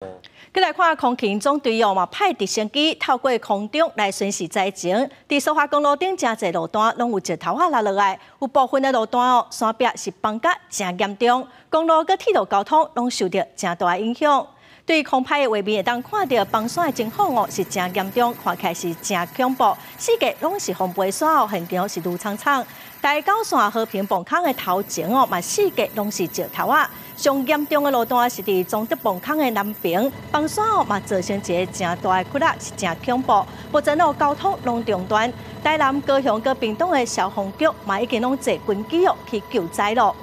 閣來看空勤總隊哦，嘛派直升機透過空中來巡視災情。佇蘇花公路頂誠濟路段攏有石頭仔落落來，有部分的路段哦，山壁是崩甲誠嚴重，公路佮鐵路交通攏受著誠大影響。對空拍的畫面會當看著崩山的情況哦，是誠嚴重，看起來是誠恐怖。四界攏是風飛沙哦，現場是攄蒼蒼。台九線和平磅空的頭前哦，嘛四界攏是石頭仔。上嚴重的路段是佇彰德磅空的南爿，崩山哦嘛造成一个誠大的窟窿，是誠恐怖。目前哦交通攏中斷，台南、高雄、佮屏東的消防局嘛已經攏坐軍機哦去救災囉。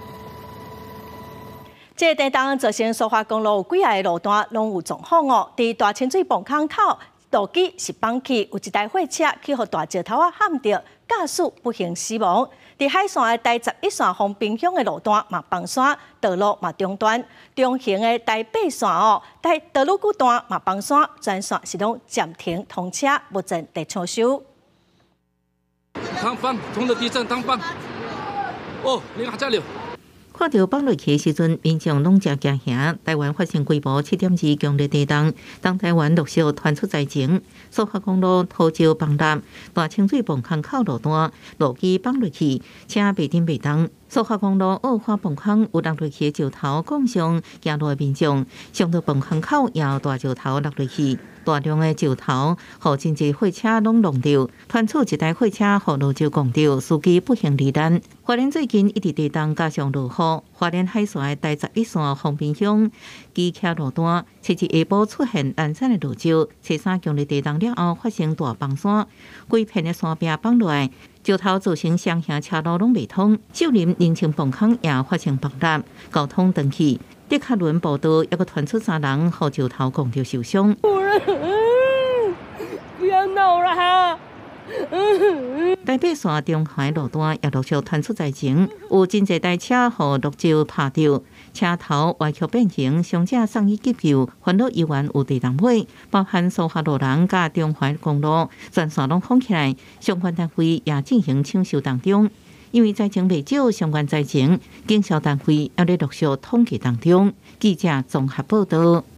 這個地動造成蘇花公路有幾仔个路段攏有狀況哦，佇大清水磅空口路基是崩去，有一台貨車去予大石頭仔撼著，駕駛不幸死亡。佇海線的台11線豐濱鄉的路段嘛崩山，道路嘛中斷。中橫的台八線哦，台道路古段嘛崩山，全線是攏暫停通車，目前佇搶修。塌方，同的地震塌方。哦，你看這裡。看著崩落去的時陣，民眾攏誠驚嚇。台灣發生規模7.2強烈地動，東台灣陸續傳出災情，蘇花公路土石崩塌，大清水磅空口路段路基崩落去，車袂振袂動。蘇花公路澳花磅空有落落去的石頭，降傷行路的民眾，上到磅空口也有大石頭落落去，大量的石頭予真濟貨車攏弄著，傳出一台貨車予落石摃著，司機不幸罹難。花蓮最近一直地動加上落雨，花蓮海線的台十一線豐濱鄉基徛路段，七日下晡出現零散的落石，初三強烈地動了後發生大崩山，規片的山壁崩落來，石頭造成雙行車路攏袂通，秀林林清磅空也發生崩塌，交通斷去。德卡倫步道猶閣傳出三人予石頭摃著受傷。不要鬧了哈！台八線中環路段也陸續傳出災情，有真濟台車予落石拍著，車頭歪曲變形，傷者送醫急救，煩惱猶原有地動尾，包含蘇花路人佮中環公路全線攏封起來，相關單位也進行搶修當中。因為災情未少，相關災情，警消單位猶咧陸續統計當中。記者綜合報導。